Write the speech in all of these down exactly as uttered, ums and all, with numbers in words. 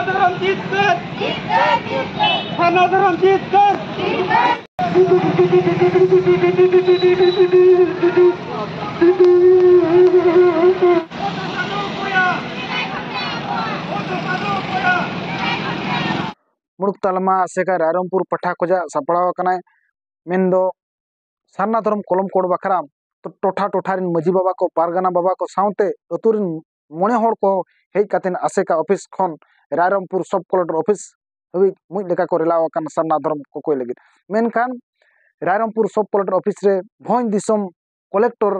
ᱫᱷᱚᱨᱚᱢ ᱡᱤᱛᱠᱟᱹᱨ! ᱥᱟᱨᱱᱟ ᱫᱷᱚᱨᱚᱢ ᱡᱤᱛᱠᱟᱹᱨ! ᱢᱩᱲᱩᱠ ᱛᱟᱞᱢᱟ ᱟᱥᱮᱠᱟ ᱨᱟᱭᱨᱚᱝᱯᱩᱨ ᱯᱟᱦᱴᱟ ᱠᱷᱚᱱᱟᱜ ᱥᱟᱯᱲᱟᱣ ᱟᱠᱟᱱᱟᱭ᱾ ᱢᱮᱱᱫᱚ ᱥᱟᱨᱱᱟ ᱫᱷᱚᱨᱚᱢ ᱠᱚᱞᱚᱢ ᱠᱳᱰ ᱵᱟᱠᱷᱨᱟ ᱴᱚ-, ᱴᱚᱴᱷᱟ ᱴᱚᱴᱷᱟ ᱨᱮᱱ ᱢᱟᱹᱡᱷᱤ ᱵᱟᱵᱟ ᱠᱚ, ᱯᱟᱨᱜᱟᱱᱟ ᱵᱟᱵᱟ ᱠᱚ ᱥᱟᱶᱛᱮ ᱟᱹᱛᱩ ᱨᱮᱱ ᱢᱚᱬᱮ ᱦᱚᱲ ᱠᱚ ᱦᱮᱡ ᱠᱟᱛᱮ ᱟᱥᱮᱠᱟ ᱚᱯᱷᱤᱥ ᱠᱷᱚᱱ ᱨᱟᱭᱨᱚᱝᱯᱩᱨ ᱥᱚᱵ ᱠᱚᱞᱮᱠᱴᱚᱨ ᱚᱯᱷᱤᱥ ᱦᱟᱹᱵᱤᱡ ᱢᱩᱡ ᱞᱮᱠᱟ ᱠᱚ ᱨᱮᱞᱟᱣ ᱟᱠᱟᱱ ᱥᱟᱨᱱᱟ ᱫᱷᱚᱨᱚᱢ ᱠᱚᱠᱚᱭ ᱞᱟᱹᱜᱤᱫ᱾ ᱢᱮᱱᱠᱷᱟᱱ ᱨᱟᱭᱨᱚᱝᱯᱩᱨ ᱥᱚᱵ ᱠᱚᱞᱮᱠᱴᱚᱨ ᱚᱯᱷᱤᱥ ᱨᱮ ᱵᱷᱚᱸᱡᱽ ᱫᱤᱥᱚᱢ ᱠᱚᱞᱮᱠᱴᱚᱨ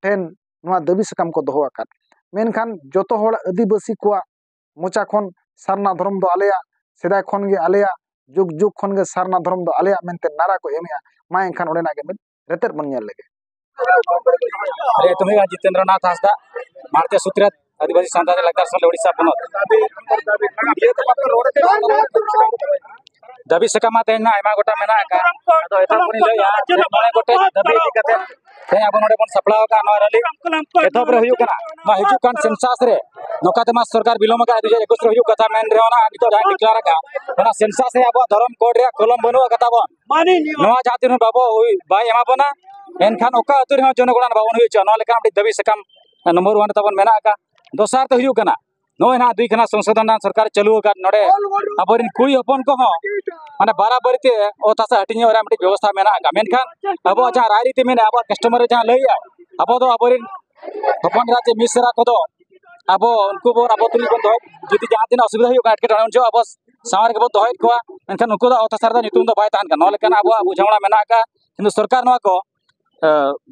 ᱴᱷᱮᱱ ᱱᱚᱣᱟ ᱫᱟᱹᱵᱤ ᱥᱟᱠᱟᱢ ᱠᱚ ᱫᱚᱦᱚ ᱟᱠᱟᱫ᱾ ᱢᱮᱱᱠᱷᱟᱱ ᱡᱚᱛᱚ ᱦᱚᱲ ᱟᱹᱫᱤᱵᱟᱹᱥᱤ ᱠᱚᱣᱟᱜ ᱢᱚᱪᱟ ᱠᱷᱚᱱ ᱥᱟᱨᱱᱟ ᱫᱷᱚᱨᱚᱢ ᱫᱚ ᱟᱞᱮᱭᱟᱜ, ᱥᱮᱫᱟᱭ ᱠᱷᱚᱱ ᱜᱮ ᱟᱞᱮᱭᱟᱜ, ᱡᱩᱜᱽ ᱡᱩᱜᱽ ᱠᱷᱚᱱ ᱜᱮ ᱥᱟᱨᱱᱟ ᱫᱷᱚᱨᱚᱢ ᱫᱚ ᱟᱞᱮᱭᱟᱜ ᱢᱮᱱᱛᱮ ᱱᱟᱨᱟ ᱠᱚ ᱮᱢᱮᱜᱼᱟ᱾ ᱢᱟ ᱮᱱᱠᱷᱟᱱ ᱚᱸᱰᱮᱱᱟᱜ ᱜᱮ ᱢᱤᱫ ᱨᱮᱛᱮᱫ ᱵᱚᱱ ᱧᱮᱞ ᱞᱮᱜᱮ᱾ ᱟᱨᱮ ᱛᱩᱢᱤ ᱡᱤᱛᱮᱱᱫᱨᱚ ᱱᱟᱛᱷ ᱦᱟᱸᱥᱫᱟ, ᱢᱟᱲᱛᱮ ᱥᱩᱛᱨᱮᱛ, ᱟᱹᱫᱤᱵᱟᱹᱥᱤ ᱥᱟᱶᱛᱟ ᱞᱟᱠᱪᱟᱨ ᱥᱚᱝᱜᱷ ᱳᱰᱤᱥᱟ ᱯᱚᱱᱚᱛ᱾ ᱫᱟᱹᱵᱤ ᱥᱟᱠᱟᱢ ᱢᱟ ᱛᱮᱦᱮᱧ ᱢᱟ ᱟᱭᱢᱟ ᱜᱚᱴᱟᱝ ᱢᱮᱱᱟᱜ ᱟᱠᱟᱫ᱾ ᱟᱫᱚ ᱮᱛᱚᱦᱚᱵ ᱠᱷᱚᱱᱤᱧ ᱞᱟᱹᱭᱟ, ᱢᱚᱬᱮ ᱜᱚᱴᱮᱡ ᱫᱟᱹᱵᱤ ᱤᱫᱤ ᱠᱟᱛᱮ ᱛᱮᱦᱮᱧ ᱟᱵᱚ ᱱᱚᱰᱮ ᱵᱚᱱ ᱥᱟᱯᱲᱟᱣ ᱟᱠᱟᱫ ᱱᱚᱣᱟ ᱨᱮᱞᱤ᱾ ᱮᱛᱚᱦᱚᱵ ᱨᱮ ᱦᱩᱭᱩᱜ ᱠᱟᱱᱟ, ᱱᱚᱣᱟ ᱦᱤᱡᱩᱜ ᱠᱟᱱ ᱥᱮᱱᱥᱟᱥ ᱨᱮ ᱱᱚᱝᱠᱟ ᱛᱮᱢᱟ ᱥᱚᱨᱠᱟᱨ ᱵᱤᱞᱚᱢ ᱟᱠᱟᱫ, ᱫᱩ ᱦᱟᱡᱟᱨ ᱮᱠᱩᱥ ᱨᱮ ᱦᱩᱭᱩᱜ ᱠᱟᱛᱷᱟ ᱢᱮᱱ ᱨᱮᱦᱚᱸ ᱱᱟᱜ ᱱᱤᱛᱚᱜ ᱡᱟᱦᱟᱸ ᱰᱤᱠᱞᱟᱨ ᱟᱠᱟᱫ, ᱚᱱᱟ ᱥᱮᱱᱥᱟᱥ ᱨᱮ ᱟᱵᱚᱣᱟᱜ ᱫᱷᱚᱨᱚᱢ ᱠᱳᱰ ᱨᱮᱭᱟᱜ ᱠᱚᱞᱚᱢ ᱵᱟᱹᱱᱩᱜ ᱟᱠᱟᱫ ᱛᱟᱵᱚᱱ᱾ ᱱᱚᱣᱟ ᱡᱟᱦᱟᱸ ᱛᱤᱱ ᱵᱟᱵᱚ ᱦᱩᱭ, ᱵᱟᱭ ᱮᱢᱟ ᱵᱚᱱᱟ, ᱮᱱᱠᱷᱟᱱ ᱚᱠᱟ ᱟᱹᱛᱩ ᱨᱮᱦᱚᱸ ᱡᱚᱱᱚᱜᱚᱬᱟ ᱵᱟᱵᱚᱱ ᱦᱩᱭ ᱦᱚᱪᱚᱜᱼᱟ᱾ ᱱᱚᱣᱟ ᱞᱮᱠᱟ ᱢᱤᱫᱴᱤᱡ ᱫᱟᱹᱵᱤ ᱥᱟᱠᱟᱢ ᱱᱚᱢᱵᱚᱨ ᱚᱣᱟᱱ ᱨᱮ ᱛᱟᱵᱚᱱ ᱢᱮᱱᱟᱜ ᱟᱠᱟᱫ᱾ ᱫᱚᱥᱟᱨ ᱛᱮ ᱦᱩᱭᱩᱜ ᱠᱟᱱᱟ, ᱱᱚᱜᱼᱚᱭ ᱱᱟᱦᱟᱜ ᱫᱩᱭ ᱠᱷᱟᱱᱟ ᱥᱚᱝᱥᱳᱫᱷᱚᱱ ᱨᱮᱱᱟᱜ ᱥᱚᱨᱠᱟᱨ ᱪᱟᱹᱞᱩ ᱟᱠᱟᱫ, ᱱᱚᱰᱮ ᱟᱵᱚᱨᱮᱱ ᱠᱩᱲᱤ ᱦᱚᱯᱚᱱ ᱠᱚᱦᱚᱸ ᱢᱟᱱᱮ ᱵᱟᱨᱟᱵᱟᱨᱤ ᱛᱮ ᱚᱛ ᱦᱟᱥᱟ ᱦᱟᱹᱴᱤᱧᱚᱜ ᱨᱮᱭᱟᱜ ᱢᱤᱫᱴᱤᱡ ᱵᱮᱵᱚᱥᱛᱷᱟ ᱢᱮᱱᱟᱜ ᱟᱠᱟᱫ᱾ ᱢᱮᱱᱠᱷᱟᱱ ᱟᱵᱚᱣᱟᱜ ᱡᱟᱦᱟᱸ ᱨᱟᱭᱨᱤᱛᱤ ᱢᱮᱱᱟᱜᱼᱟ, ᱟᱵᱚᱣᱟᱜ ᱠᱟᱥᱴᱚᱢᱟᱨ ᱨᱮ ᱡᱟᱦᱟᱸ ᱞᱟᱹᱭᱮᱜᱼᱟ, ᱟᱵᱚ ᱫᱚ ᱟᱵᱚᱨᱮᱱ ᱦᱚᱯᱚᱱ ᱮᱨᱟ ᱪᱮ ᱢᱤᱥᱨᱟ ᱠᱚᱫᱚ ᱟᱵᱚ ᱩᱱᱠᱩ ᱵᱚᱱ, ᱟᱵᱚ ᱛᱩᱞᱩᱡ ᱵᱚᱱ ᱫᱚᱦᱚ, ᱡᱩᱫᱤ ᱡᱟᱦᱟᱸ ᱛᱤᱱᱟᱹᱜ ᱚᱥᱩᱵᱤᱫᱷᱟ ᱦᱩᱭᱩᱜ ᱠᱟᱱᱟ, ᱮᱴᱠᱮᱴᱚᱬᱮ, ᱩᱱ ᱡᱚᱦᱚᱜ ᱟᱵᱚ ᱥᱟᱶᱟᱨ ᱜᱮᱵᱚᱱ ᱫᱚᱦᱚᱭᱮᱫ ᱠᱚᱣᱟ, ᱢᱮᱱᱠᱷᱟᱱ ᱩᱱᱠᱩ ᱫᱚ ᱚᱛ ᱦᱟᱥᱟ ᱨᱮᱫᱚ ᱧᱩᱛᱩᱢ ᱫᱚ ᱵᱟᱭ ᱛᱟᱦᱮᱱ ᱠᱟᱱᱟ᱾ ᱱᱚᱣᱟ ᱞᱮᱠᱟᱱᱟᱜ ᱟᱵᱚᱣᱟᱜ ᱵᱩᱡᱷᱟᱹᱣᱱᱟ ᱢᱮᱱᱟᱜ ᱟᱠᱟᱫ, ᱠᱤᱱᱛᱩ ᱥᱚᱨᱠᱟᱨ ᱱᱚᱣᱟ ᱠᱚ ᱮ,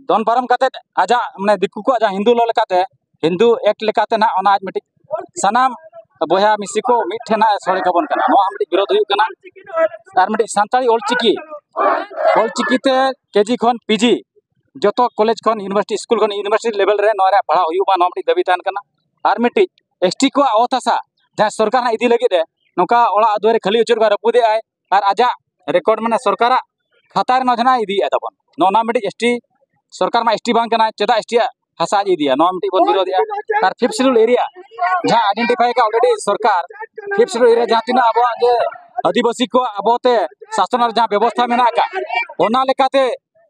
ᱫᱚᱱ ᱯᱟᱨᱚᱢ ᱠᱟᱛᱮᱫ ᱟᱡᱟᱜ, ᱢᱟᱱᱮ, ᱫᱤᱠᱩ ᱠᱚᱣᱟᱜ ᱡᱟᱦᱟᱸ ᱦᱤᱱᱫᱩ ᱞᱚ ᱞᱮᱠᱟᱛᱮ, ᱦᱤᱱᱫᱩ ᱮᱠᱴ ᱞᱮᱠᱟᱛᱮ ᱱᱟᱦᱟᱜ ᱚᱱᱟ ᱟᱡ ᱢᱤᱫᱴᱤᱡ ᱥᱟᱱᱟᱢ ᱵᱚᱭᱦᱟ ᱢᱤᱥᱤ ᱠᱚ ᱢᱤᱫ ᱴᱷᱮᱱ ᱱᱟᱦᱟᱜ ᱮ ᱥᱚᱲᱮ ᱠᱟᱵᱚᱱ ᱠᱟᱱᱟ᱾ ᱱᱚᱣᱟ ᱦᱚᱸ ᱢᱤᱫᱴᱤᱡ ᱵᱤᱨᱳᱫᱷ ᱦᱩᱭᱩᱜ ᱠᱟᱱᱟ᱾ ᱟᱨ ᱢᱤᱫᱴᱤᱡ ᱥᱟᱱᱛᱟᱲᱤ ᱚᱞᱪᱤᱠᱤ, ᱚᱞᱪᱤᱠᱤ ᱛᱮ ᱠᱮᱡᱤ ᱠᱷᱚᱱ ᱯᱤᱡᱤ ᱡᱚᱛᱚ ᱠᱚᱞᱮᱡᱽ ᱠᱷᱚᱱ ᱤᱭᱩᱱᱤᱵᱷᱟᱨᱥᱤᱴᱤ, ᱥᱠᱩᱞ ᱠᱷᱚᱱ ᱤᱭᱩᱱᱤᱵᱷᱟᱨᱥᱤᱴᱤ ᱞᱮᱵᱮᱞ ᱨᱮ ᱱᱚᱣᱟ ᱨᱮᱭᱟᱜ ᱯᱟᱲᱦᱟᱣ ᱦᱩᱭᱩᱜ ᱢᱟ, ᱱᱚᱣᱟ ᱢᱤᱫᱴᱤᱡ ᱫᱟᱹᱵᱤ ᱛᱟᱦᱮᱱ ᱠᱟᱱᱟ᱾ ᱟᱨ ᱢᱤᱫᱴᱤᱡ ᱮᱥᱴᱤ ᱠᱚᱣᱟᱜ ᱚᱛ ᱦᱟᱥᱟ ᱡᱟᱦᱟᱸ ᱥᱚᱨᱠᱟᱨ ᱦᱟᱸᱜ ᱤᱫᱤ ᱞᱟᱹᱜᱤᱫ ᱮ ᱱᱚᱝᱠᱟ ᱚᱲᱟᱜ ᱫᱩᱣᱟᱹᱨ ᱮ ᱠᱷᱟᱹᱞᱤ ᱦᱚᱪᱚᱭᱮᱫ ᱠᱚᱣᱟ, ᱨᱟᱹᱯᱩᱫᱮᱜ ᱟᱭ, ᱟᱨ ᱟᱡᱟᱜ ᱨᱮᱠᱚᱨᱰ, ᱢᱟᱱᱮ, ᱥᱚᱨᱠᱟᱨᱟᱜ ᱠᱷᱟᱛᱟ ᱨᱮ ᱱᱚᱣᱟ ᱡᱟᱦᱟᱱᱟᱜ ᱤᱫᱤᱭᱮᱫᱼᱟ ᱛᱟᱵᱚᱱ᱾ ᱱᱚᱜᱼᱚ ᱱᱚᱣᱟ ᱢᱤᱫᱴᱤᱡ ᱮᱥᱴᱤ, ᱥᱚᱨᱠᱟᱨ ᱢᱟ ᱮᱥᱴᱤ ᱵᱟᱝ ᱠᱟᱱᱟᱭ, ᱪᱮᱫᱟᱜ ᱮᱥᱴᱤᱭᱟᱜ ᱦᱟᱥᱟ ᱟᱡ ᱤᱫᱤᱭᱟ? ᱱᱚᱣᱟ ᱢᱤᱫᱴᱤᱡ ᱵᱚᱱ ᱵᱤᱨᱳᱫᱷᱮᱜᱼᱟ᱾ ᱟᱨ ᱯᱷᱤᱯᱛᱷ ᱥᱤᱰᱩᱞ ᱮᱨᱤᱭᱟ ᱡᱟᱦᱟᱸ ᱟᱭᱰᱮᱱᱴᱤᱯᱷᱟᱭ ᱟᱠᱟᱫ ᱚᱞᱨᱮᱰᱤ ᱥᱚᱨᱠᱟᱨ, ᱯᱷᱤᱯᱛᱷ ᱥᱤᱰᱩᱞ ᱮᱨᱤᱭᱟ ᱡᱟᱦᱟᱸ ᱛᱤᱱᱟᱹᱜ ᱟᱵᱚᱣᱟᱜ ᱡᱮ ᱟᱹᱫᱤᱵᱟᱹᱥᱤ ᱠᱚᱣᱟᱜ ᱟᱵᱚᱛᱮ ᱥᱟᱥᱚᱱ ᱨᱮ ᱡᱟᱦᱟᱸ ᱵᱮᱵᱚᱥᱛᱷᱟ ᱢᱮᱱᱟᱜ ᱟᱠᱟᱫ, ᱚᱱᱟ ᱞᱮᱠᱟᱛᱮ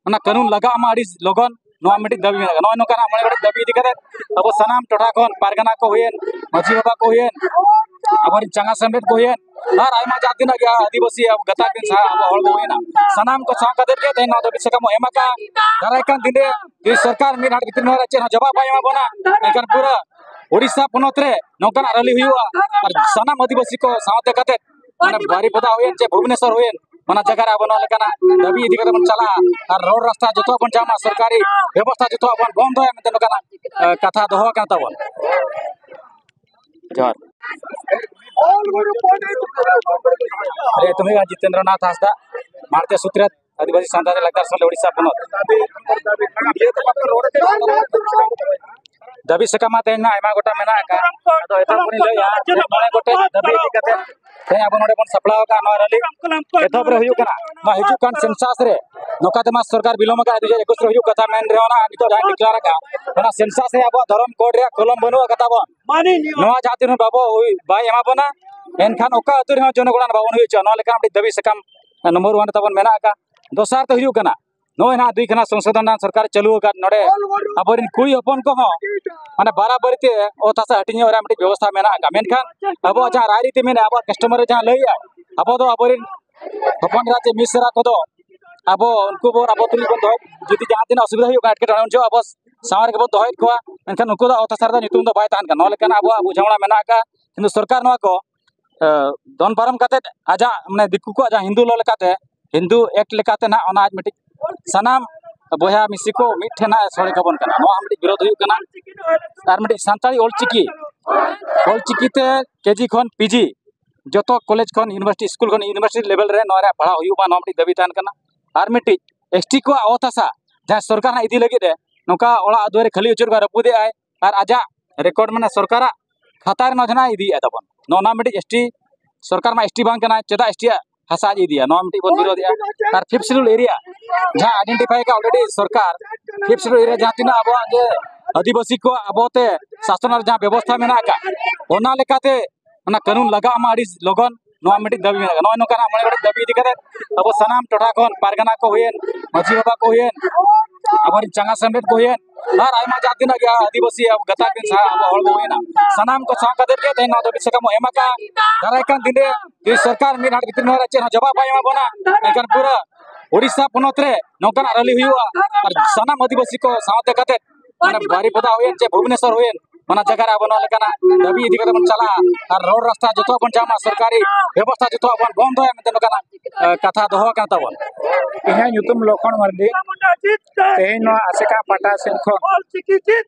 ᱚᱱᱟ ᱠᱟᱹᱱᱩᱱ ᱞᱟᱜᱟᱜ ᱢᱟ ᱟᱹᱰᱤ ᱞᱚᱜᱚᱱ, ᱱᱚᱣᱟ ᱢᱤᱫᱴᱤᱡ ᱫᱟᱹᱵᱤ ᱢᱮᱱᱟᱜᱼᱟ᱾ ᱱᱚᱜᱼᱚᱭ ᱱᱚᱝᱠᱟᱱᱟᱜ ᱢᱚᱬᱮ ᱜᱚᱴᱮᱡ ᱫᱟᱹᱵᱤ ᱤᱫᱤ ᱠᱟᱛᱮ ᱟᱵᱚ ᱥᱟᱱᱟᱢ ᱴᱚᱴᱷᱟ ᱠᱷᱚᱱ ᱯᱟᱨᱜᱟᱱᱟ ᱠᱚ ᱦᱩᱭᱮᱱ, ᱢᱟᱹᱡᱷᱤ ᱵᱟᱵᱟ ᱠᱚ ᱦᱩᱭᱮᱱ, ᱟᱵᱚᱨᱮᱱ ᱪᱟᱸᱜᱟ ᱥᱮᱢᱞᱮᱫ ᱠᱚ ᱦᱩᱭᱮᱱ, ᱟᱨ ᱟᱭᱢᱟ ᱡᱟᱦᱟᱸ ᱛᱤᱱᱟᱹᱜ ᱜᱮ ᱟᱹᱫᱤᱵᱟᱹᱥᱤ ᱟᱵᱚ ᱜᱟᱛᱟᱠ ᱨᱮᱱ ᱥᱟᱦᱟ ᱟᱵᱚ ᱦᱚᱲ ᱠᱚ ᱦᱩᱭᱮᱱᱟ, ᱥᱟᱱᱟᱢ ᱠᱚ ᱥᱟᱶ ᱠᱟᱛᱮ ᱜᱮ ᱛᱮᱦᱮᱧ ᱱᱚᱣᱟ ᱫᱟᱹᱵᱤ ᱥᱟᱠᱟᱢ ᱵᱚᱱ ᱮᱢ ᱟᱠᱟᱫᱼᱟ᱾ ᱫᱟᱨᱟᱭ ᱠᱟᱱ ᱫᱤᱱ ᱨᱮ ᱡᱩᱫᱤ ᱥᱚᱨᱠᱟᱨ ᱢᱤᱫ ᱦᱟᱴ ᱵᱷᱤᱛᱤᱨ ᱱᱚᱣᱟ ᱨᱮ ᱪᱮᱫ ᱦᱚᱸ ᱡᱚᱵᱟᱵ ᱵᱟᱭ ᱮᱢᱟ ᱵᱚᱱᱟ, ᱮᱱᱠᱷᱟᱱ ᱯᱩᱨᱟᱹ ᱳᱰᱤᱥᱟ ᱯᱚᱱᱚᱛ ᱨᱮ ᱱᱚᱝᱠᱟᱱᱟᱜ ᱨᱮᱞᱤ ᱦᱩᱭᱩᱜᱼᱟ ᱟᱨ ᱥᱟᱱᱟᱢ ᱟᱹᱫᱤᱵᱟᱹᱥᱤ ᱠᱚ ᱥᱟᱶᱛᱮ ᱠᱟᱛᱮ, ᱢᱟᱱᱮ, ᱵᱟᱨᱤᱯᱚᱫᱟ ᱦᱩᱭᱮᱱ ᱪᱮ ᱵᱷᱩᱵᱽᱱᱮᱥᱚᱨ ᱦᱩᱭᱮᱱ, ᱚᱱᱟ ᱡᱟᱭᱜᱟ ᱨᱮ ᱟᱵᱚ ᱱᱚᱣᱟ ᱞᱮᱠᱟᱱᱟᱜ ᱫᱟᱹᱵᱤ ᱤᱫᱤ ᱠᱟᱛᱮ ᱵᱚᱱ ᱪᱟᱞᱟᱜᱼᱟ ᱟᱨ ᱨᱳᱰ ᱨᱟᱥᱛᱟ ᱡᱚᱛᱚᱣᱟᱜ ᱵᱚᱱ ᱡᱟᱢᱟ, ᱥᱚᱨᱠᱟᱨᱤ ᱵᱮᱵᱚᱥᱛᱷᱟ ᱡᱚᱛᱚᱣᱟᱜ ᱵᱚᱱ ᱵᱚᱱᱫᱚᱭᱟ ᱢᱮᱱᱛᱮ ᱱᱚᱝᱠᱟᱱᱟᱜ, ᱮ, ᱠᱟᱛᱷᱟ ᱫᱚᱦᱚ ᱟᱠᱟᱱ ᱛᱟᱵᱚᱱ᱾ ᱡᱚᱦᱟᱨ᱾ ᱟᱨᱮ ᱛᱩᱢᱤ ᱡᱤᱛᱮᱱᱫᱨᱚᱱᱟᱛᱷ ᱦᱟᱸᱥᱫᱟ, ᱢᱟᱲᱛᱮ ᱥᱩᱛᱨᱮᱛ ᱟᱹᱫᱤᱵᱟᱹᱥᱤ ᱥᱟᱱᱛᱟᱲ ᱞᱟᱠᱪᱟᱨ ᱥᱮᱞᱮᱫ ᱳᱰᱤᱥᱟ ᱯᱚᱱᱚᱛ᱾ ᱫᱟᱹᱵᱤ ᱥᱟᱠᱟᱢ ᱢᱟ ᱛᱮᱦᱮᱧ ᱢᱟ ᱟᱭᱢᱟ ᱜᱚᱴᱟᱝ ᱢᱮᱱᱟᱜ ᱟᱠᱟᱫ, ᱟᱫᱚ ᱮᱛᱚᱦᱚᱵ ᱠᱷᱚᱱᱤᱧ ᱞᱟᱹᱭᱟ, ᱢᱚᱬᱮ ᱜᱚᱴᱮᱡ ᱫᱟᱹᱵᱤ ᱤᱫᱤ ᱠᱟᱛᱮ ᱛᱮᱦᱮᱧ ᱟᱵᱚ ᱱᱚᱰᱮ ᱵᱚᱱ ᱥᱟᱯᱲᱟᱣ ᱟᱠᱟᱫ ᱱᱚᱣᱟ ᱨᱮᱞᱤ᱾ ᱮᱛᱚᱦᱚᱵ ᱨᱮ ᱦᱩᱭᱩᱜ ᱠᱟᱱᱟ, ᱱᱚᱣᱟ ᱦᱤᱡᱩᱜ ᱠᱟᱱ ᱥᱮᱱᱥᱟᱥ ᱨᱮ, ᱱᱚᱝᱠᱟ ᱛᱮᱢᱟ ᱥᱚᱨᱠᱟᱨ ᱵᱤᱞᱚᱢ ᱟᱠᱟᱫ, ᱫᱩ ᱦᱟᱡᱟᱨ ᱮᱠᱩᱥ ᱨᱮ ᱦᱩᱭᱩᱜ ᱠᱟᱛᱷᱟ, ᱢᱮᱱ ᱨᱮᱦᱚᱸ ᱱᱟᱜ ᱱᱤᱛᱚᱜ ᱡᱟᱦᱟᱸ ᱰᱤᱠᱞᱮᱭᱟᱨ ᱟᱠᱟᱫ, ᱚᱱᱟ ᱥᱮᱱᱥᱟᱥ ᱨᱮ ᱟᱵᱚᱣᱟᱜ ᱫᱷᱚᱨᱚᱢ ᱠᱳᱰ ᱨᱮᱭᱟᱜ ᱠᱚᱞᱚᱢ ᱵᱟᱹᱱᱩᱜ ᱟᱠᱟᱫ ᱛᱟᱵᱚᱱ᱾ ᱱᱚᱣᱟ ᱡᱟᱦᱟᱸ ᱛᱤᱱ ᱵᱷᱳᱨ ᱵᱟᱵᱚ ᱦᱩᱭ, ᱵᱟᱭ ᱮᱢᱟ ᱵᱚᱱᱟ, ᱮᱱᱠᱷᱟᱱ ᱚᱠᱟ ᱟᱹᱛᱩ ᱨᱮᱦᱚᱸ ᱡᱚᱱᱚᱜᱚᱬᱟ ᱵᱟᱵᱚᱱ ᱦᱩᱭ ᱦᱚᱪᱚᱜᱼᱟ᱾ ᱱᱚᱣᱟ ᱞᱮᱠᱟᱱᱟᱜ ᱢᱤᱫᱴᱤᱡ ᱫᱟᱹᱵᱤ ᱥᱟᱠᱟᱢ ᱱᱚᱢᱵᱚᱨ ᱚᱣᱟᱱ ᱨᱮ ᱛᱟᱵᱚᱱ ᱢᱮᱱᱟᱜ ᱟᱠᱟᱫ᱾ ᱫᱚᱥᱟᱨ ᱛᱮ ᱦᱩᱭᱩᱜ ᱠᱟᱱᱟ, ᱱᱚᱜᱼᱚᱭ ᱱᱟᱦᱟᱜ ᱫᱩᱭ ᱠᱷᱟᱱᱟ ᱥᱚᱝᱥᱳᱫᱷᱚᱱ ᱱᱟᱦᱟᱜ ᱥᱚᱨᱠᱟᱨᱮ ᱪᱟᱹᱞᱩ ᱟᱠᱟᱫ, ᱱᱚᱰᱮ ᱟᱵᱚᱨᱮᱱ ᱠᱩᱲᱤ ᱦᱚᱯᱚᱱ ᱠᱚᱦᱚᱸ ᱢᱟᱱᱮ ᱵᱟᱨᱟᱵᱟᱹᱨᱤ ᱛᱮ ᱚᱛ ᱦᱟᱥᱟ ᱦᱟᱹᱴᱤᱧᱚᱜ ᱨᱮᱭᱟᱜ ᱢᱤᱫᱴᱤᱡ ᱵᱮᱵᱚᱥᱛᱷᱟ ᱢᱮᱱᱟᱜ ᱟᱠᱟᱫ, ᱢᱮᱱᱠᱷᱟᱱ ᱟᱵᱚᱣᱟᱜ ᱡᱟᱦᱟᱸ ᱨᱟᱭᱨᱤᱛᱤ ᱢᱮᱱᱟᱜᱼᱟ, ᱟᱵᱚᱣᱟᱜ ᱠᱟᱥᱴᱚᱢᱟᱨ ᱨᱮ ᱡᱟᱦᱟᱸ ᱞᱟᱹᱭᱮᱜᱼᱟ, ᱟᱵᱚ ᱫᱚ ᱟᱵᱚᱨᱮᱱ ᱦᱚᱯᱚᱱ ᱮᱨᱟ ᱪᱮ ᱢᱤᱥ ᱮᱨᱟ ᱠᱚᱫᱚ ᱟᱵᱚ ᱩᱱᱠᱩ ᱵᱚᱱ, ᱟᱵᱚ ᱛᱩᱞᱩᱡ ᱵᱚᱱ ᱫᱚᱦᱚ, ᱡᱩᱫᱤ ᱡᱟᱦᱟᱸ ᱛᱤᱱᱟᱹᱜ ᱚᱥᱩᱵᱤᱫᱷᱟ ᱦᱩᱭᱩᱜ ᱠᱟᱱᱟ, ᱮᱴᱠᱮᱴᱚᱬᱮ, ᱩᱱ ᱡᱚᱦᱚᱜ ᱟᱵᱚ ᱥᱟᱶ ᱨᱮᱜᱮ ᱵᱚᱱ ᱫᱚᱦᱚᱭᱮᱫ ᱠᱚᱣᱟ, ᱢᱮᱱᱠᱷᱟᱱ ᱩᱱᱠᱩ ᱫᱚ ᱚᱛ ᱦᱟᱥᱟ ᱨᱮᱫᱚ ᱧᱩᱛᱩᱢ ᱫᱚ ᱵᱟᱭ ᱛᱟᱦᱮᱱ ᱠᱟᱱᱟ᱾ ᱱᱚᱣᱟ ᱞᱮᱠᱟᱱᱟᱜ ᱟᱵᱚᱣᱟᱜ ᱵᱩᱡᱷᱟᱹᱣᱱᱟ ᱢᱮᱱᱟᱜ ᱟᱠᱟᱫ, ᱠᱤᱱᱛᱩ ᱥᱚᱨᱠᱟᱨ ᱱᱚᱣᱟ ᱠᱚ ᱮ, ᱫᱚᱱ ᱯᱟᱨᱚᱢ ᱠᱟᱛᱮᱫ ᱟᱡᱟᱜ, ᱢᱟᱱᱮ, ᱫᱤᱠᱩ ᱠᱚᱣᱟᱜ ᱡᱟᱦᱟᱸ ᱦᱤᱱᱫᱩ ᱞᱚ ᱞᱮᱠᱟᱛᱮ, ᱦᱤᱱᱫᱩ ᱮᱠᱴ ᱞᱮᱠᱟᱛᱮ ᱱᱟᱜ ᱚᱱᱟ ᱟᱡ ᱢᱤᱫᱴᱤᱡ ᱥᱟᱱᱟᱢ ᱵᱚᱭᱦᱟ ᱢᱤᱥᱤ ᱠᱚ ᱢᱤᱫ ᱴᱷᱮᱱ ᱦᱟᱸᱜ ᱮ ᱥᱚᱲᱮ ᱠᱟᱵᱚᱱ ᱠᱟᱱᱟ᱾ ᱱᱚᱣᱟ ᱦᱚᱸ ᱢᱤᱫᱴᱤᱡ ᱵᱤᱨᱳᱫᱷ ᱦᱩᱭᱩᱜ ᱠᱟᱱᱟ᱾ ᱟᱨ ᱢᱤᱫᱴᱤᱡ ᱥᱟᱱᱛᱟᱲᱤ ᱚᱞᱪᱤᱠᱤ, ᱚᱞᱪᱤᱠᱤ ᱛᱮ ᱠᱮᱡᱤ ᱠᱷᱚᱱ ᱯᱤᱡᱤ ᱡᱚᱛᱚ ᱠᱚᱞᱮᱡᱽ ᱠᱷᱚᱱ ᱤᱭᱩᱱᱤᱵᱷᱟᱨᱥᱤᱴᱤ, ᱥᱠᱩᱞ ᱠᱷᱚᱱ ᱤᱭᱩᱱᱤᱵᱷᱟᱨᱥᱤᱴᱤ ᱞᱮᱵᱮᱞ ᱨᱮ ᱱᱚᱣᱟ ᱨᱮᱭᱟᱜ ᱯᱟᱲᱦᱟᱣ ᱦᱩᱭᱩᱜ ᱢᱟ, ᱱᱚᱣᱟ ᱢᱤᱫᱴᱤᱡ ᱫᱟᱹᱵᱤ ᱛᱟᱦᱮᱱ ᱠᱟᱱᱟ᱾ ᱟᱨ ᱢᱤᱫᱴᱤᱡ ᱮᱥᱴᱤ ᱠᱚᱣᱟᱜ ᱚᱛ ᱦᱟᱥᱟ ᱡᱟᱦᱟᱸ ᱥᱚᱨᱠᱟᱨ ᱦᱟᱸᱜ ᱤᱫᱤ ᱞᱟᱹᱜᱤᱫ ᱮ ᱱᱚᱝᱠᱟ ᱚᱲᱟᱜ ᱫᱩᱣᱟᱹᱨ ᱨᱮ ᱠᱷᱟᱹᱞᱤ ᱚᱪᱚ ᱠᱟᱜ, ᱨᱟᱹᱯᱩᱫᱮᱜᱼᱟᱭ, ᱟᱨ ᱟᱡᱟᱜ ᱨᱮᱠᱚᱨᱰ, ᱢᱟᱱᱮ, ᱥᱚᱨᱠᱟᱨᱟᱜ ᱠᱷᱟᱛᱟ ᱨᱮ ᱱᱚᱣᱟ ᱡᱟᱦᱟᱸ ᱤᱫᱤᱭᱮᱫᱼᱟ ᱛᱟᱵᱚᱱ, ᱱᱚᱜᱼᱚ ᱱᱚᱣᱟ ᱢᱤᱫᱴᱤᱡ ᱮᱥᱴᱤ, ᱥᱚᱨᱠᱟᱨ ᱢᱟ ᱮᱥᱴᱤ ᱵᱟᱝ ᱠᱟᱱᱟᱭ, ᱪᱮᱫᱟᱜ ᱮᱥᱴᱤᱭᱟᱜ ᱦᱟᱥᱟ ᱟᱡ ᱤᱫᱤᱭᱟ? ᱱᱚᱣᱟ ᱢᱤᱫᱴᱤᱡ ᱵᱚᱱ ᱵᱤᱨᱳᱫᱷᱮᱜᱼᱟ᱾ ᱟᱨ ᱯᱷᱤᱯᱛᱷ ᱥᱤᱰᱩᱞ ᱮᱨᱤᱭᱟ ᱡᱟᱦᱟᱸ ᱟᱭᱰᱮᱱᱴᱤᱯᱷᱟᱭ ᱟᱠᱟᱫ ᱚᱞᱨᱮᱰᱤ ᱥᱚᱨᱠᱟᱨ, ᱯᱷᱤᱯᱛᱷ ᱥᱤᱰᱩᱞ ᱮᱨᱤᱭᱟ ᱡᱟᱦᱟᱸ ᱛᱤᱱᱟᱹᱜ ᱟᱵᱚᱣᱟᱜ ᱡᱮ ᱟᱹᱫᱤᱵᱟᱹᱥᱤ ᱠᱚᱣᱟᱜ ᱟᱵᱚᱛᱮ ᱥᱟᱥᱚᱱ ᱨᱮ ᱡᱟᱦᱟᱸ ᱵᱮᱵᱚᱥᱛᱷᱟ ᱢᱮᱱᱟᱜ ᱟᱠᱟᱫ, ᱚᱱᱟ ᱞᱮᱠᱟᱛᱮ ᱚᱱᱟ ᱠᱟᱹᱱᱩᱱ ᱞᱟᱜᱟᱜ ᱢᱟ ᱟᱹᱰᱤ ᱞᱚᱜᱚᱱ, ᱱᱚᱣᱟ ᱢᱤᱫᱴᱤᱡ ᱫᱟᱹᱵᱤ ᱢᱮᱱᱟᱜᱼᱟ᱾ ᱱᱚᱜᱼᱚᱭ ᱱᱚᱝᱠᱟᱱᱟᱜ ᱢᱚᱬᱮ ᱜᱚᱴᱮᱡ ᱫᱟᱹᱵᱤ ᱤᱫᱤ ᱠᱟᱛᱮ ᱟᱵᱚ ᱥᱟᱱᱟᱢ ᱴᱚᱴᱷᱟ ᱠᱷᱚᱱ, ᱯᱟᱨᱜᱟᱱᱟ ᱠᱚ ᱦᱩᱭᱮᱱ, ᱢᱟᱹᱡᱷᱤ ᱵᱟᱵᱟ ᱠᱚ ᱦᱩᱭᱮᱱ, ᱟᱵᱚᱨᱮᱱ ᱪᱟᱸᱜᱟ ᱥᱮᱢᱞᱮᱫ ᱠᱚ ᱦᱩᱭᱮᱱ, ᱟᱨ ᱟᱭᱢᱟ ᱡᱟᱦᱟᱸ ᱛᱤᱱᱟᱹᱜ ᱜᱮ ᱟᱹᱫᱤᱵᱟᱹᱥᱤ ᱟᱵᱚ ᱜᱟᱛᱟᱠ ᱨᱮᱱ ᱥᱟᱦᱟ ᱟᱵᱚ ᱦᱚᱲ ᱠᱚ ᱦᱩᱭᱮᱱᱟ, ᱥᱟᱱᱟᱢ ᱠᱚ ᱥᱟᱶ ᱠᱟᱛᱮ ᱜᱮ ᱛᱮᱦᱮᱧ ᱱᱚᱣᱟ ᱫᱟᱹᱵᱤ ᱥᱟᱠᱟᱢ ᱵᱚᱱ ᱮᱢ ᱟᱠᱟᱫᱼᱟ᱾ ᱫᱟᱨᱟᱭ ᱠᱟᱱ ᱫᱤᱱ ᱨᱮ ᱡᱩᱫᱤ ᱥᱚᱨᱠᱟᱨ ᱢᱤᱫ ᱦᱟᱴ ᱵᱷᱤᱛᱤᱨ ᱱᱚᱣᱟ ᱨᱮ ᱪᱮᱫ ᱦᱚᱸ ᱡᱚᱵᱟᱵ ᱵᱟᱭ ᱮᱢᱟ ᱵᱚᱱᱟ, ᱮᱱᱠᱷᱟᱱ ᱯᱩᱨᱟᱹ ᱳᱰᱤᱥᱟ ᱯᱚᱱᱚᱛ ᱨᱮ ᱱᱚᱝᱠᱟᱱᱟᱜ ᱨᱮᱞᱤ ᱦᱩᱭᱩᱜᱼᱟ ᱟᱨ ᱥᱟᱱᱟᱢ ᱟᱹᱫᱤᱵᱟᱹᱥᱤ ᱠᱚ ᱥᱟᱶᱛᱮ ᱠᱟᱛᱮ, ᱢᱟᱱᱮ, ᱵᱟᱨᱤᱯᱚᱫᱟ ᱦᱩᱭᱮᱱ ᱪᱮ ᱵᱷᱩᱵᱽᱱᱮᱥᱚᱨ ᱦᱩᱭᱮᱱ, ᱚᱱᱟ ᱡᱟᱭᱜᱟ ᱨᱮ ᱟᱵᱚ ᱱᱚᱣᱟ ᱞᱮᱠᱟᱱᱟᱜ ᱫᱟᱹᱵᱤ ᱤᱫᱤ ᱠᱟᱛᱮ ᱵᱚᱱ ᱪᱟᱞᱟᱜᱼᱟ ᱟᱨ ᱨᱳᱰ ᱨᱟᱥᱛᱟ ᱡᱚᱛᱚᱣᱟᱜ ᱵᱚᱱ ᱧᱟᱢᱟ, ᱥᱚᱨᱠᱟᱨᱤ ᱵᱮᱵᱚᱥᱛᱷᱟ ᱡᱚᱛᱚᱣᱟᱜ ᱵᱚᱱ ᱵᱚᱱᱫᱚᱭᱟ ᱢᱮᱱᱛᱮ ᱱᱚᱝᱠᱟᱱᱟᱜ, ᱮ, ᱠᱟᱛᱷᱟ ᱫᱚᱦᱚ ᱟᱠᱟᱱ ᱛᱟᱵᱚᱱ᱾ ᱤᱧᱟᱹᱜ ᱧᱩᱛᱩᱢ ᱞᱚᱠᱷᱚᱱ ᱢᱟᱨᱰᱤ᱾ ᱛᱮᱦᱮᱧ ᱱᱚᱣᱟ ᱟᱥᱮᱠᱟ ᱯᱟᱦᱴᱟ ᱥᱮᱱ ᱠᱷᱚᱱ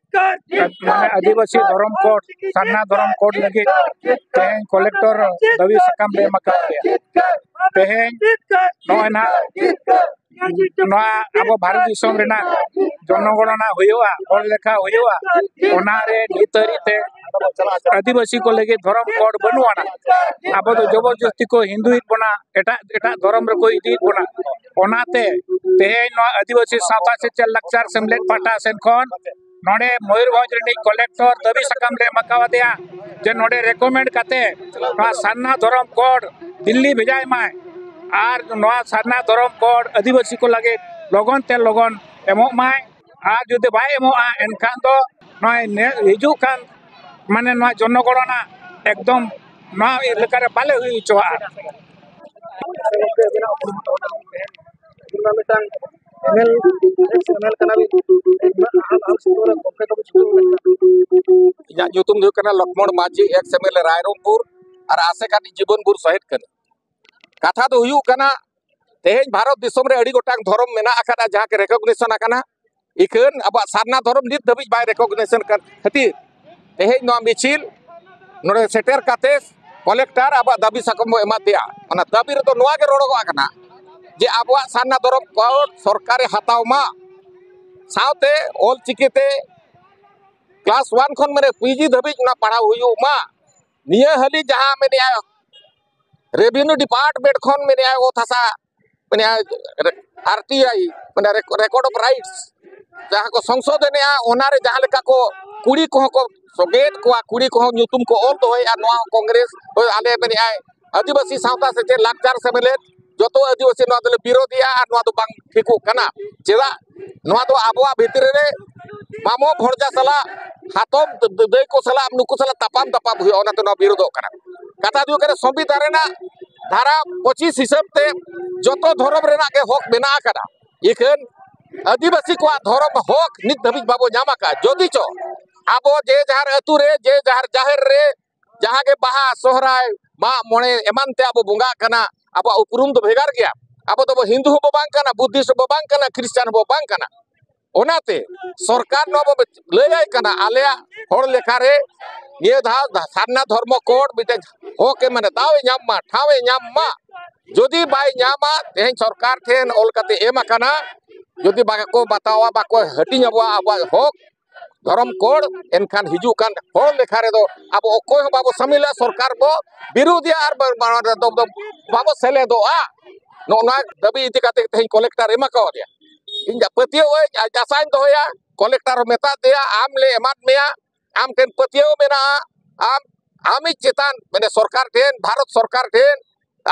ᱢᱟᱱᱮ ᱟᱹᱫᱤᱵᱟᱹᱥᱤ ᱫᱷᱚᱨᱚᱢ ᱠᱳᱰ, ᱥᱟᱨᱱᱟ ᱫᱷᱚᱨᱚᱢ ᱠᱳᱰ ᱞᱟᱹᱜᱤᱫ ᱛᱮᱦᱮᱧ ᱠᱚᱞᱮᱠᱴᱚᱨ ᱫᱟᱹᱵᱤ ᱥᱟᱠᱟᱢ ᱞᱮ ᱮᱢ ᱟᱠᱟᱫ ᱯᱮᱭᱟ᱾ ᱛᱮᱦᱮᱧ ᱱᱚᱜᱼᱚᱭ ᱱᱟᱦᱟᱜ ᱱᱚᱣᱟ ᱟᱵᱚ ᱵᱷᱟᱨᱚᱛ ᱫᱤᱥᱚᱢ ᱨᱮᱱᱟᱜ ᱡᱚᱱᱚᱜᱚᱬᱚᱱᱟ ᱦᱩᱭᱩᱜᱼᱟ, ᱦᱚᱲ ᱞᱮᱠᱷᱟ ᱦᱩᱭᱩᱜᱼᱟ, ᱚᱱᱟᱨᱮ ᱱᱤᱛ ᱫᱷᱟᱹᱨᱤᱡ ᱛᱮ ᱟᱹᱫᱤᱵᱟᱹᱥᱤ ᱠᱚ ᱞᱟᱹᱜᱤᱫ ᱫᱷᱚᱨᱚᱢ ᱠᱳᱰ ᱵᱟᱹᱱᱩᱜ ᱟᱱᱟ᱾ ᱟᱵᱚ ᱫᱚ ᱡᱚᱵᱚᱨᱡᱚᱥᱛᱤ ᱠᱚ ᱦᱤᱱᱫᱩᱭᱮᱫ ᱵᱚᱱᱟ, ᱮᱴᱟᱜ ᱮᱴᱟᱜ ᱫᱷᱚᱨᱚᱢ ᱨᱮᱠᱚ ᱤᱫᱤᱭᱮᱫ ᱵᱚᱱᱟ᱾ ᱚᱱᱟᱛᱮ ᱛᱮᱦᱮᱧ ᱱᱚᱣᱟ ᱟᱹᱫᱤᱵᱟᱹᱥᱤ ᱥᱟᱶᱛᱟ ᱥᱮᱪᱮᱫ ᱞᱟᱠᱪᱟᱨ ᱥᱮᱢᱞᱮᱫ ᱯᱟᱦᱴᱟ ᱥᱮᱱ ᱠᱷᱚᱱ ᱱᱚᱰᱮ ᱢᱚᱭᱩᱨᱵᱷᱚᱸᱡᱽ ᱨᱤᱱᱤᱡ ᱠᱚᱞᱮᱠᱴᱚᱨ ᱫᱟᱹᱵᱤ ᱥᱟᱠᱟᱢ ᱞᱮ ᱮᱢ ᱟᱠᱟᱣᱟᱫᱮᱭᱟ ᱡᱮ ᱱᱚᱰᱮ ᱨᱮᱠᱚᱢᱮᱱᱰ ᱠᱟᱛᱮ ᱱᱚᱣᱟ ᱥᱟᱨᱱᱟ ᱫᱷᱚᱨᱚᱢ ᱠᱳᱰ ᱫᱤᱞᱞᱤ ᱵᱷᱮᱡᱟᱭ ᱢᱟᱭ ᱟᱨ ᱱᱚᱣᱟ ᱥᱟᱨᱱᱟ ᱫᱷᱚᱨᱚᱢ ᱠᱳᱰ ᱟᱹᱫᱤᱵᱟᱹᱥᱤ ᱠᱚ ᱞᱟᱹᱜᱤᱫ ᱞᱚᱜᱚᱱ ᱛᱮ ᱞᱚᱜᱚᱱ ᱮᱢᱚᱜ ᱢᱟᱭ᱾ ᱟᱨ ᱡᱩᱫᱤ ᱵᱟᱭ ᱮᱢᱚᱜᱼᱟ, ᱮᱱᱠᱷᱟᱱ ᱫᱚ ᱱᱚᱜᱼᱚᱭ ᱱᱮ-, ᱦᱤᱡᱩᱜ ᱠᱟᱱ, ᱢᱟᱱᱮ, ᱱᱚᱣᱟ ᱡᱚᱱᱚᱜᱚᱬᱚᱱᱟ ᱮᱠᱫᱚᱢ ᱱᱚᱣᱟ ᱮᱞᱟᱠᱟ ᱨᱮ ᱵᱟᱞᱮ ᱦᱩᱭ ᱦᱚᱪᱚᱣᱟᱜᱼᱟ᱾ ᱢᱤᱫᱴᱟᱝ ᱮᱢᱮᱞ, ᱮᱢᱮᱞ ᱠᱟᱱᱟ ᱵᱤᱱ, ᱩᱱᱟᱹᱜ ᱟᱦᱟᱞ ᱟᱦᱟᱞ ᱥᱤᱛᱩᱝ ᱨᱮ ᱜᱚᱢᱠᱮ ᱠᱚᱵᱤᱱ ᱪᱷᱩᱴᱟᱹᱣ ᱞᱮᱱᱟ᱾ ᱤᱧᱟᱹᱜ ᱧᱩᱛᱩᱢ ᱫᱚ ᱦᱩᱭᱩᱜ ᱠᱟᱱᱟ ᱞᱚᱠᱷᱢᱚᱬ ᱢᱟᱹᱡᱷᱤ, ex M L A Rairangpur ᱟᱨ ᱟᱥᱮᱠᱟ ᱨᱤᱱᱤᱡ ᱡᱤᱵᱚᱱ ᱵᱷᱳᱨ ᱥᱚᱦᱮᱫ ᱠᱟᱹᱱᱟᱹᱧ᱾ ᱠᱟᱛᱷᱟ ᱫᱚ ᱦᱩᱭᱩᱜ ᱠᱟᱱᱟ, ᱛᱮᱦᱮᱧ ᱵᱷᱟᱨᱚᱛ ᱫᱤᱥᱚᱢ ᱨᱮ ᱟᱹᱰᱤ ᱜᱚᱴᱟᱝ ᱫᱷᱚᱨᱚᱢ ᱢᱮᱱᱟᱜ ᱟᱠᱟᱫᱟ, ᱡᱟᱦᱟᱸ ᱜᱮ ᱨᱮᱠᱚᱜᱱᱤᱥᱚᱱ ᱟᱠᱟᱱᱟ᱾ ᱤᱠᱷᱟᱹᱱ ᱟᱵᱚᱣᱟᱜ ᱥᱟᱨᱱᱟ ᱫᱷᱚᱨᱚᱢ ᱱᱤᱛ ᱫᱷᱟᱹᱵᱤᱡ ᱵᱟᱭ ᱨᱮᱠᱚᱜᱱᱤᱥᱚᱱ ᱠᱟᱱ ᱠᱷᱟᱹᱛᱤᱨ ᱛᱮᱦᱮᱧ ᱱᱚᱣᱟ ᱢᱤᱪᱷᱤᱞ ᱱᱚᱰᱮ ᱥᱮᱴᱮᱨ ᱠᱟᱛᱮ ᱠᱚᱞᱮᱠᱴᱚᱨ ᱟᱵᱚᱣᱟᱜ ᱫᱟᱹᱵᱤ ᱥᱟᱠᱟᱢ ᱵᱚ ᱮᱢᱟ ᱫᱮᱭᱟ᱾ ᱚᱱᱟ ᱫᱟᱹᱵᱤ ᱨᱮᱫᱚ ᱱᱚᱣᱟ ᱜᱮ ᱨᱚᱲᱚᱜᱚᱜ ᱠᱟᱱᱟ ᱡᱮ ᱟᱵᱚᱣᱟᱜ ᱥᱟᱨᱱᱟ ᱫᱷᱚᱨᱚᱢ ᱠᱳᱰ ᱥᱚᱨᱠᱟᱨᱮ ᱦᱟᱛᱟᱣ ᱢᱟ, ᱥᱟᱶᱛᱮ ᱚᱞ ᱪᱤᱠᱤ ᱛᱮ ᱠᱞᱟᱥ ᱳᱣᱟᱱ ᱠᱷᱚᱱ ᱢᱟᱱᱮ ᱯᱤ ᱡᱤ ᱫᱷᱟᱹᱵᱤᱡ ᱚᱱᱟ ᱯᱟᱲᱦᱟᱣ ᱦᱩᱭᱩᱜ ᱢᱟ᱾ ᱱᱤᱭᱟᱹ ᱦᱟᱹᱞᱤ ᱡᱟᱦᱟᱸ ᱢᱮᱱᱮᱜᱼᱟ, ᱨᱮᱵᱷᱮᱱᱤᱭᱩ ᱰᱤᱯᱟᱨᱴᱢᱮᱱᱴ ᱠᱷᱚᱱ ᱢᱮᱱᱮᱜᱼᱟ, ᱚᱛ ᱦᱟᱥᱟ ᱢᱮᱱᱮᱜᱼᱟ, ᱟᱨ ᱴᱤ ᱟᱭ, ᱢᱟᱱᱮ ᱨᱮᱠᱚᱨᱰ ᱚᱯᱷ ᱨᱟᱭᱤᱴᱥ ᱡᱟᱦᱟᱸ ᱠᱚ ᱥᱚᱝᱥᱳᱫᱷᱚᱱᱮᱜᱼᱟ, ᱚᱱᱟᱨᱮ ᱡᱟᱦᱟᱸ ᱞᱮᱠᱟ ᱠᱚ ᱠᱩᱲᱤ ᱠᱚᱦᱚᱸ ᱠᱚ ᱥᱚᱸᱜᱮᱫ ᱠᱚᱣᱟ, ᱠᱩᱲᱤ ᱠᱚᱦᱚᱸ ᱧᱩᱛᱩᱢ ᱠᱚ ᱚᱞ ᱫᱚᱦᱚᱭᱮᱫᱼᱟ᱾ ᱱᱚᱣᱟ ᱦᱚᱸ ᱠᱚᱝᱜᱨᱮᱥ ᱦᱳᱭ ᱟᱞᱮ ᱢᱮᱱᱮᱫᱼᱟᱭ ᱟᱹᱫᱤᱵᱟᱹᱥᱤ ᱥᱟᱶᱛᱟ ᱥᱮᱪᱮᱫ ᱞᱟᱠᱪᱟᱨ ᱥᱮᱢᱞᱮᱫ ᱡᱚᱛᱚ ᱟᱹᱫᱤᱵᱟᱹᱥᱤ ᱱᱚᱣᱟ ᱫᱚᱞᱮ ᱵᱤᱨᱳᱫᱷᱮᱜᱼᱟ ᱟᱨ ᱱᱚᱣᱟ ᱫᱚ ᱵᱟᱝ ᱴᱷᱤᱠᱚᱜ ᱠᱟᱱᱟ᱾ ᱪᱮᱫᱟᱜ? ᱱᱚᱣᱟ ᱫᱚ ᱟᱵᱚᱣᱟᱜ ᱵᱷᱤᱛᱨᱤ ᱨᱮ ᱢᱟᱢᱚ ᱵᱷᱚᱲᱡᱟ ᱥᱟᱞᱟᱜ, ᱦᱟᱛᱚᱢ ᱫᱟᱹᱭ ᱠᱚ ᱥᱟᱞᱟᱜ ᱱᱩᱠᱩ ᱥᱟᱞᱟᱜ ᱛᱟᱯᱟᱢ ᱛᱟᱯᱟᱢ ᱦᱩᱭᱩᱜᱼᱟ, ᱚᱱᱟᱛᱮ ᱱᱚᱣᱟ ᱵᱤᱨᱳᱫᱷᱚᱜ ᱠᱟᱱᱟ᱾ ᱠᱟᱛᱷᱟ ᱫᱚ ᱦᱩᱭᱩᱜ ᱠᱟᱱᱟ ᱥᱚᱝᱵᱤᱫᱷᱟᱱ ᱨᱮᱱᱟᱜ ᱫᱷᱟᱨᱟ ᱯᱚᱸᱪᱤᱥ ᱦᱤᱥᱟᱹᱵ ᱛᱮ ᱡᱚᱛᱚ ᱫᱷᱚᱨᱚᱢ ᱨᱮᱱᱟᱜ ᱜᱮ ᱦᱚᱠ ᱢᱮᱱᱟᱜ ᱟᱠᱟᱫᱟ᱾ ᱤᱠᱷᱟᱹᱱ ᱟᱹᱫᱤᱵᱟᱹᱥᱤ ᱠᱚᱣᱟᱜ ᱫᱷᱚᱨᱚᱢ ᱦᱚᱠ ᱱᱤᱛ ᱫᱷᱟᱹᱵᱤᱡ ᱵᱟᱵᱚ ᱧᱟᱢ ᱟᱠᱟᱫᱼᱟ᱾ ᱡᱚᱫᱤ ᱪᱚ ᱟᱵᱚ ᱡᱮ ᱡᱟᱦᱟᱨ ᱟᱹᱛᱩ ᱨᱮ, ᱡᱮ ᱡᱟᱦᱟᱨ ᱡᱟᱦᱮᱨ ᱨᱮ, ᱡᱟᱦᱟᱸ ᱜᱮ ᱵᱟᱦᱟ, ᱥᱚᱦᱨᱟᱭ, ᱢᱟᱜ ᱢᱚᱬᱮ ᱮᱢᱟᱱ ᱛᱮ ᱟᱵᱚ ᱵᱚᱸᱜᱟᱜ ᱠᱟᱱᱟ, ᱟᱵᱚᱣᱟᱜ ᱩᱯᱨᱩᱢ ᱫᱚ ᱵᱷᱮᱜᱟᱨ ᱜᱮᱭᱟ᱾ ᱟᱵᱚ ᱫᱚᱵᱚ ᱦᱤᱱᱫᱩ ᱦᱚᱸᱵᱚ ᱵᱟᱝ ᱠᱟᱱᱟ, ᱵᱩᱫᱽᱫᱷᱤᱥᱴ ᱦᱚᱸᱵᱚ ᱵᱟᱝ ᱠᱟᱱᱟ, ᱠᱷᱨᱤᱥᱴᱟᱱ ᱦᱚᱸᱵᱚ ᱵᱟᱝ ᱠᱟᱱᱟ᱾ ᱚᱱᱟᱛᱮ ᱥᱚᱨᱠᱟᱨ ᱱᱚᱣᱟ ᱵᱚ ᱞᱟᱹᱭᱟᱭ ᱠᱟᱱᱟ, ᱟᱞᱮᱭᱟᱜ ᱦᱚᱲ ᱞᱮᱠᱷᱟ ᱨᱮ ᱱᱤᱭᱟᱹ ᱫᱷᱟᱣ ᱥᱟᱨᱱᱟ ᱫᱷᱚᱨᱢᱚ ᱠᱳᱰ ᱢᱤᱫᱴᱮᱱ ᱦᱚᱠ ᱮ, ᱢᱟᱱᱮ ᱫᱟᱣ ᱮ ᱧᱟᱢ ᱢᱟ, ᱴᱷᱟᱶ ᱮ ᱧᱟᱢ ᱢᱟ᱾ ᱡᱩᱫᱤ ᱵᱟᱭ ᱧᱟᱢᱟ, ᱛᱮᱦᱮᱧ ᱥᱚᱨᱠᱟᱨ ᱴᱷᱮᱱ ᱚᱞ ᱠᱟᱛᱮ ᱮᱢ ᱟᱠᱟᱱᱟ, ᱡᱩᱫᱤ ᱵᱟᱠᱚ ᱵᱟᱛᱟᱣᱟ, ᱵᱟᱠᱚ ᱦᱟᱹᱴᱤᱧ ᱟᱵᱚᱣᱟ ᱟᱵᱚᱣᱟᱜ ᱦᱚᱠ ᱫᱷᱚᱨᱚᱢ ᱠᱳᱰ, ᱮᱱᱠᱷᱟᱱ ᱦᱤᱡᱩᱜ ᱠᱟᱱ ᱦᱚᱲ ᱞᱮᱠᱷᱟ ᱨᱮᱫᱚ ᱟᱵᱚ ᱚᱠᱚᱭ ᱦᱚᱸ ᱵᱟᱵᱚ ᱥᱟᱹᱢᱤᱞᱟ, ᱥᱚᱨᱠᱟᱨ ᱵᱚ ᱵᱤᱨᱳᱫᱷᱮᱭᱟ ᱟᱨ ᱵᱟ-, ᱵᱟ-, ᱵᱟ-, ᱫᱚ-, ᱫᱚ-, ᱵᱟᱵᱚ ᱥᱮᱞᱮᱫᱚᱜᱼᱟ᱾ ᱱᱚᱜᱼᱚ ᱱᱚᱣᱟ ᱫᱟᱹᱵᱤ ᱤᱫᱤ ᱠᱟᱛᱮ ᱛᱮᱦᱮᱧ ᱠᱚᱞᱮᱠᱴᱚᱨ ᱮᱢᱟ ᱠᱟᱣᱫᱮᱭᱟ᱾ ᱤᱧ ᱫᱚ ᱯᱟᱹᱛᱭᱟᱹᱣ ᱟᱹᱧ, ᱟᱨ ᱟᱥᱟᱧ ᱫᱚᱦᱚᱭᱟ, ᱠᱚᱞᱮᱠᱴᱚᱨ ᱦᱚᱸ ᱢᱮᱛᱟᱫ ᱫᱮᱭᱟ, ᱟᱢ ᱞᱮ ᱮᱢᱟᱫ ᱢᱮᱭᱟ, ᱟᱢ ᱴᱷᱮᱱ ᱯᱟᱹᱛᱭᱟᱹᱣ ᱢᱮᱱᱟᱜᱼᱟ, ᱟᱢ, ᱟᱢᱤᱡ ᱪᱮᱛᱟᱱ, ᱢᱟᱱᱮ ᱥᱚᱨᱠᱟᱨ ᱴᱷᱮᱱ, ᱵᱷᱟᱨᱚᱛ ᱥᱚᱨᱠᱟᱨ ᱴᱷᱮᱱ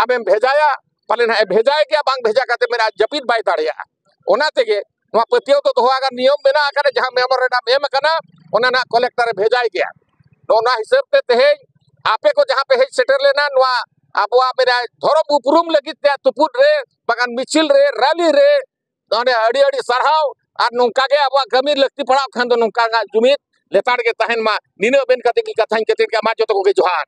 ᱟᱢᱮᱢ ᱵᱷᱮᱡᱟᱭᱟ, ᱯᱟᱞᱮ ᱱᱟᱦᱟᱜ ᱮ ᱵᱷᱮᱡᱟᱭ ᱜᱮᱭᱟ, ᱵᱟᱝ ᱵᱷᱮᱡᱟ ᱠᱟᱛᱮ ᱢᱮᱱᱟᱜᱼᱟ, ᱡᱟᱹᱯᱤᱫ ᱵᱟᱭ ᱫᱟᱲᱮᱭᱟᱜᱼᱟ᱾ ᱚᱱᱟ ᱛᱮᱜᱮ ᱱᱚᱣᱟ ᱯᱟᱹᱛᱭᱟᱹᱣ ᱫᱚ ᱫᱚᱦᱚ ᱟᱠᱟᱱ ᱱᱤᱭᱚᱢ ᱢᱮᱱᱟᱜ ᱟᱠᱟᱫᱟ, ᱡᱟᱦᱟᱸ ᱢᱮᱢᱳᱨᱮᱱᱰᱟᱢ ᱮᱢ ᱟᱠᱟᱱᱟ, ᱚᱱᱟ ᱱᱟᱦᱟᱜ ᱠᱚᱞᱮᱠᱴᱚᱨ ᱮ ᱵᱷᱮᱡᱟᱭ ᱜᱮᱭᱟ᱾ ᱱᱚᱜᱼᱚ ᱱᱚᱣᱟ ᱦᱤᱥᱟᱹᱵ ᱛᱮ ᱛᱮᱦᱮᱧ ᱟᱯᱮ ᱠᱚ ᱡᱟᱦᱟᱸ ᱯᱮ ᱦᱮᱡ ᱥᱮᱴᱮᱨ ᱞᱮᱱᱟ, ᱱᱚᱣᱟ ᱟᱵᱚᱣᱟᱜ ᱢᱮᱱᱟᱜᱼᱟ ᱫᱷᱚᱨᱚᱢ ᱩᱯᱨᱩᱢ ᱞᱟᱹᱜᱤᱫ ᱛᱮ ᱛᱩᱯᱩᱫ ᱨᱮ, ᱵᱟᱠᱷᱟᱱ ᱢᱤᱪᱷᱤᱞ ᱨᱮ, ᱨᱟᱞᱤ ᱨᱮ, ᱱᱚᱰᱮ ᱟᱹᱰᱤ ᱟᱹᱰᱤ ᱥᱟᱨᱦᱟᱣ᱾ ᱟᱨ ᱱᱚᱝᱠᱟ ᱜᱮ ᱟᱵᱚᱣᱟᱜ ᱠᱟᱹᱢᱤ ᱞᱟᱹᱠᱛᱤ ᱯᱟᱲᱟᱜ ᱠᱷᱟᱱ ᱫᱚ ᱱᱚᱝᱠᱟ ᱜᱮ ᱡᱩᱢᱤᱫ ᱞᱮᱛᱟᱲ ᱜᱮ ᱛᱟᱦᱮᱱ ᱢᱟ᱾ ᱱᱤᱱᱟᱹᱜ ᱢᱮᱱ ᱠᱟᱛᱮ ᱜᱮ ᱠᱟᱛᱷᱟᱧ ᱠᱮᱪᱮᱫ ᱠᱮᱫᱟ᱾ ᱢᱟ ᱡᱚᱛᱚ ᱠᱚᱜᱮ ᱡᱚᱦᱟᱨ᱾